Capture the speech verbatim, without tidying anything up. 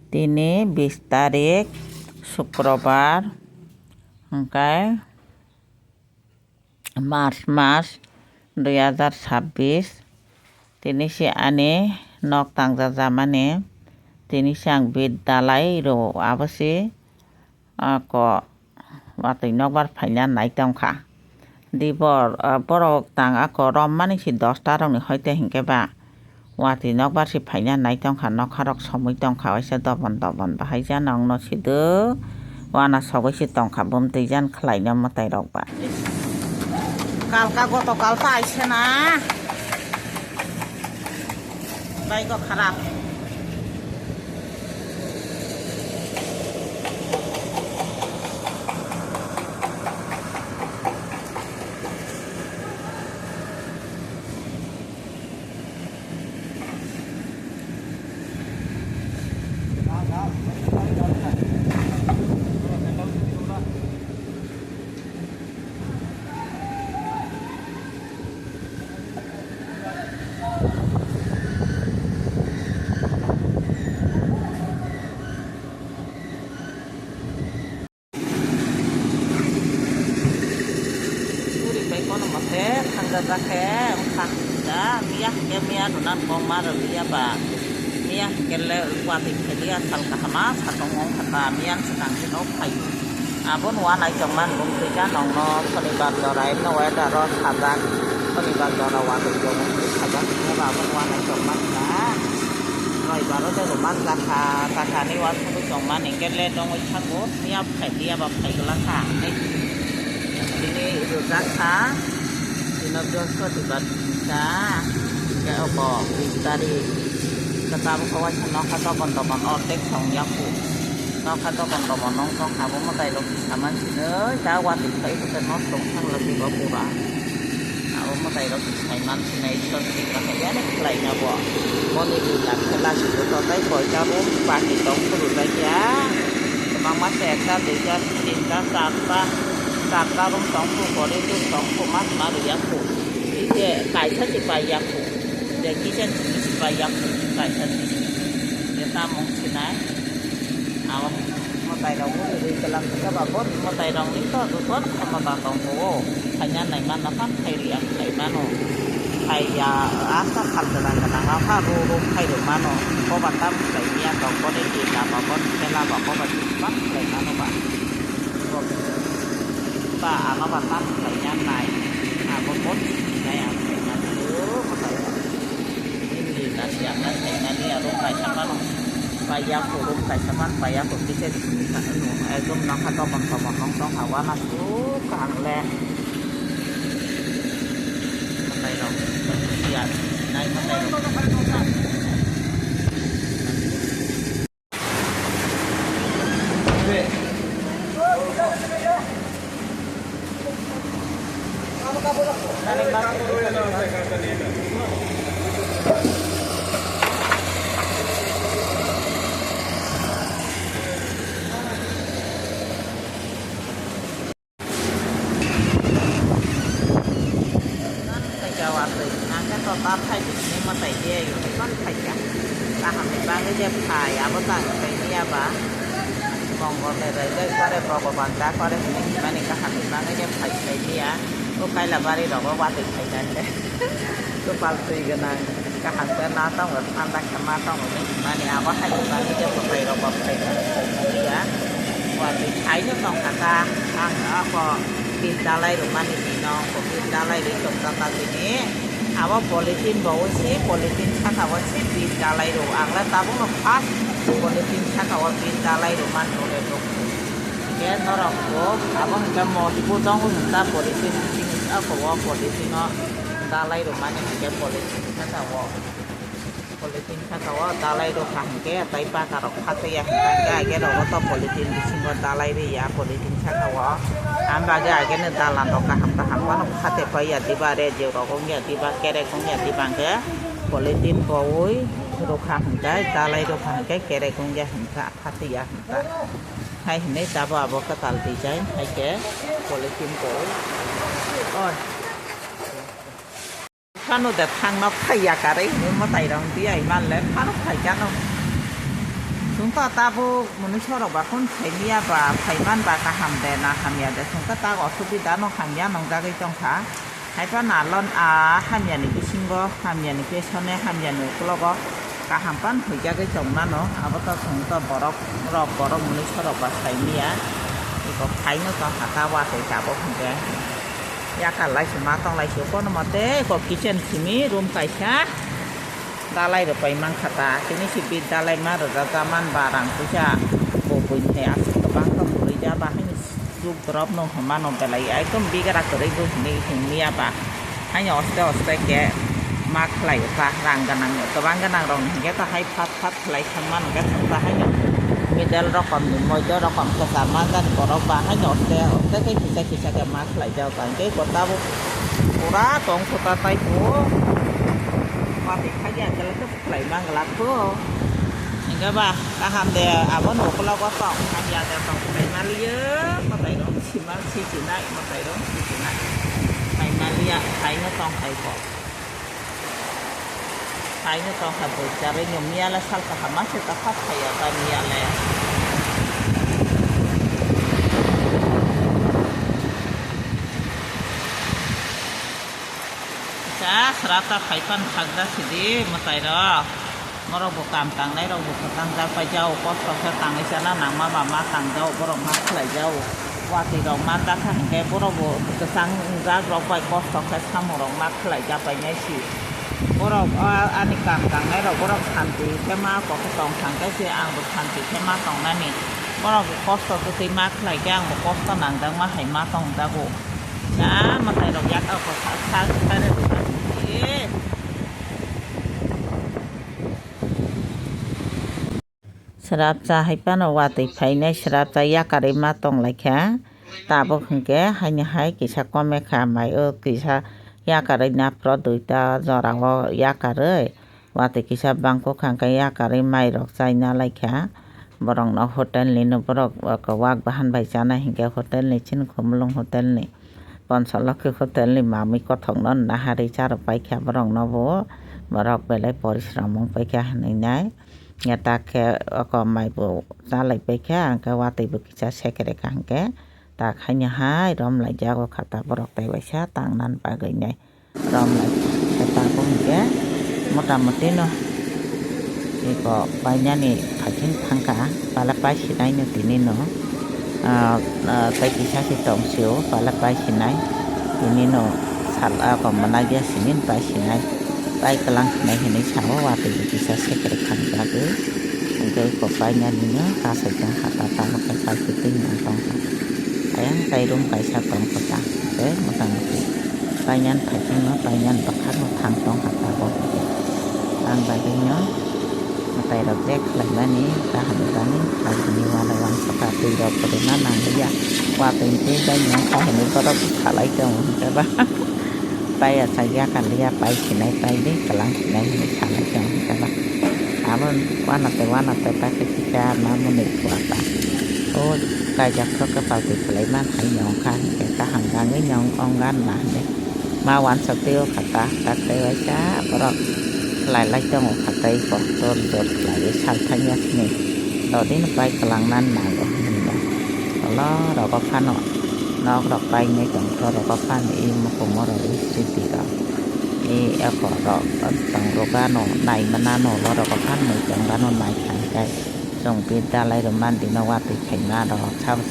Tini bis tarik, Sukrobar, hwnkhe March mas dui hazar sabbish. Tini se ani nok tangja jamani, tini se ang bit dalai rw abo se, ako watwi nokbar phaina nai tongkha. Dibor, ah, borok tang ako rommani se dosta rokni hoite hinkhe ba watwi nokbar se phaina nai tongkha, nokharok somwi tongkha, waisa dobon dobon bahai jana wngno sidw wana sogwi se tongkha, bumtwi jan khlaina mwtai rok ba. Kalka goto kalpa aisena. Bike o kharap. Suri bai kono mote thangja jakhe wngkha hwnda miya hwnkhe miya rwna kok ma rwliya ba. Miya hwnkhe le watwi khailiya sal kahama satung wngkha ta miya swkang se no phaio. Abo no wanai tongma nung twi ka nongno sonibar jora emno weather o sajak sonibar jora watwi tongma sajak abo no wanai tongma ta. Roibaro de roman jakha jakha ni wasugwi tongma ningke le dongwi thago. Miya phai, miya ba phai gla kha. Tini rwjak kha. Tino Brihaspatibar kha. Khe oko bis tarik. Khe tabuk khe waisa nokha tokon tokon ordek song yaku. Nokha tokon tokon nong tong abo mwtai rok saman sinoi ta watwi phai khe nosto wng thang lagi ba pura. Abo mwtai rok. Saiman sinai sotwi bahaiyani khlaina bo. Boni lila khe lachigwi totai koita room baki tong phuru jakya. Kwbangma se ekta, duita, tinta, charta, charta room tong phuru, corridor tong phuru, ma ma rwya phuru. Ite kaisa se paiya phuru. Je kitchen simi se paiya phuru, kaisa se. Je tamung sinai. Abo mwtai rok bo rwi kwlak khe ba bo mwtai rok ni to joto khomota tong o. Khaina nai mano phan khai ri ang khai mano. Khai ya asa phal gwnang gwnang o kha ro ro khai rw mano. Koba tam khlai ya to kone ke lama bon khe lama koba tam khlai mano ba. Ba ano ba tam khlai ya nai. Abo bon nai ang khai mano. Mwtai rok. Hindi nasi akan saya nani aro kaisa pano. Paya kurum kaisa pan paya kurum kisa di sini kan anu. Ekdom nangka tokon tokon nong tong hawa nasu kahang le. Matai rok. Sian. Nai matai rok. Khaika watwi, nangkhe to ta phaidi hinwi mwtai de, yoni phano phaikha. Kahamni bagwi je phai, abo ta hinwi ya ba. Mongol ni rwgwi kore Bhogoban da kore hinwi hinmani kahamni bagwi je phai sai liya. O Kailabari rogo watwi phaikha khe. Kwpal twi gwnang. Kaham khe ma tongo, thanda khe ma tongo hinwi hinmani abo hai hinmani je mwtai rok bo phai liya. Watwi phaino tongkha ta, ang ako. Tin dalai rwmani dino, covid dalai rwi tongkha ta tini. Abo polythene bo wi si, polythene saka o si tin dalai rw. Ang le tabuk no first polythene saka o tin dalai rwmani rw le tong. Hingke norok bo abo hingke mosbo tongo hingka polythene bising ako o polythene o dalai rwmani hingke polythene saka o. Polythene saka o dalai rw kha hingke, tei pata rok phatwi ya hingka hingke, age rogo to polythene bisingo dalai rw ya, polythene saka o. Ang bagwi age no dalan rok kaham kaham phano phatwi pai ya, diba rejek rok wng ya, diba kerek wng ya, diba hingke polythene bowi rw kha hingke, dalai rw kha hingke, kerek wng ya hingka, phatwi ya hingka. Hai hinwi tabuk abo kwtal design hai khe polythene bowi. Oi. Phano de thangno phaiya karwi hinwi mwtai rok di ai manle phano phaikha no. Chwng to tabuk mwnwi sorok ba kun phaimya ba phaiman ba kaham de na hamya de, chwng to tak osubida no hamya nongjagwi tongkha. Haiphano alon a hamya ni bisingo, hamya ni pesone, hamya ni uklogo kaham pan huijagwi tongmano, abo to chwng to borok rok, borok mwnwi sorok ba phaimya. Iko phaino tongkha ta watwi tabuk hwnkhe. Yakar lai se ma tong lai se kono mote iko kitchen simi room kaisa. Dalai rwpai mankha ta, tini si bit dalai ma rwjak ja man ba rang puisa bo buini hai aswk kwbang khe kwrwi ja ba haino juk drop no hwnmano belai ekdom bigra kwrwi bo hinwi hwnliya ba haino oste oste khe ma khlai o ta rang gwnang kwbang gwnang rok ni hinkhe ta hai phat phat khlai thang mano khe ta haino middle rokom ni moido rokom kwchar manjani borok ba haino oste oste khe kisa kisa khe ma khlai jak ta hinkhe bo tabuk pura tong kho ta taibo. Watwi khakya khe khlai mang glak kho. Hingke ba kaham de abo no uklogo tong hamya de tong khlai maliyo. Mwtai rok sima sichinai, mwtai rok sichinai. Khlai maliya, khlai no tong khai kho. Khlai no tong khai bo charwi no miya le sal kaham ma se ta khat khaiya ta miya le. Kisa srata phai pan khakda sidi mwtai rok. Borok bo kam tangnai rok bo kwchang jak pai jao, kosto khe tangwi chana nangma ba ma tang jao, borok ma khlai jao. Watwi rok ma dakha hinkhe borok bo kwchang jak rok bai kosto khe samung rok ma khlai jak pai nai si. Borok a-, ani kam tangnai rok borok santi khe ma kok tong thang khe se ang bo santi khe ma tong nani. Borok bo kosto kwtwi ma khlai khe ang bo kosto nangjak ma hai ma tong jago. Cha mwtai rok yak ako sa sa sa re rwna sidi. Srapcha hai phano watwi phainai, srapcha yakarwi ma tong lai kha. Tabuk hinkhe haino hai kisa kome kha mai o kisa yakarwi naphro duita jora o yakarwi. Watwi kisa bangkuk kha hwnkhe yakarwi mairok chaina laikha. Borokno hotelni no borok wak bahan bai chana hinkhe hotelni chini Khumulwng hotelni Ponsolokhi hotelni mamwi kothokno naharwi charwk paikha borokno bo. Borok belai porisrom wng paikha hinwi nai. Takhe oko maibo chalai paikha hwnkhe watwibo kisa sekre kha hwnkhe tak haino hai romlai jago kha ta borok tei waisa tangna bagwi nai. Romlai khe tabuk hinkhe mota moti no eko painani phaikhe thangkha, pala pai sinai no tini no, ah, ah, tei kisa se tong sio pala pai sinai tini no sal ako mwnakya simi pai sinai, pai kwlang sinai hinwi sao watwi bo kisa sekre khamjagwi. Hwnkhe eko painani no kasai tongkha ta tabuk khe pai kwtwi no tongkha. Ayang tai room kaisa tongkha ta, tei mota moti painani phaikhe no painani bwkhak no thang tongkha tabuk. Ang bagwi no mwtai rok je khlaimani kaham ni bagwi khlai hwnwi uanw uansukha twi rok kwbangma nangliya. Watwi twi bai nang kha hwnwi borok salai tongo hwnkhe ba. Pai achak ya kaliya pai sinai pai di kwlang sinai hinwi salai tongo hwnkhe ba. Abo uanw tei uanw tei pai khe kisa ma mwnwi kua ta. O kaijak khe kwpal twi kwlai man hai nong kha hwnkhe kaham nangwi nong ong gan ma hinwi. Ma uansuk twi o kha ta tak tei waisa borok khlai lai tongo kha tei kotor jor khlaiwi sal thangya sini. Dodino pai kwlangna nango hinwi no. Tolo rogo phano nok rok painai tongkha rogo phano i mukumo rok i siti rok. I eko rok tong rok ano nai manano norok o phan muichang bano nai thang khe chwng bit dalai rw man di no watwi khaima rok sabo.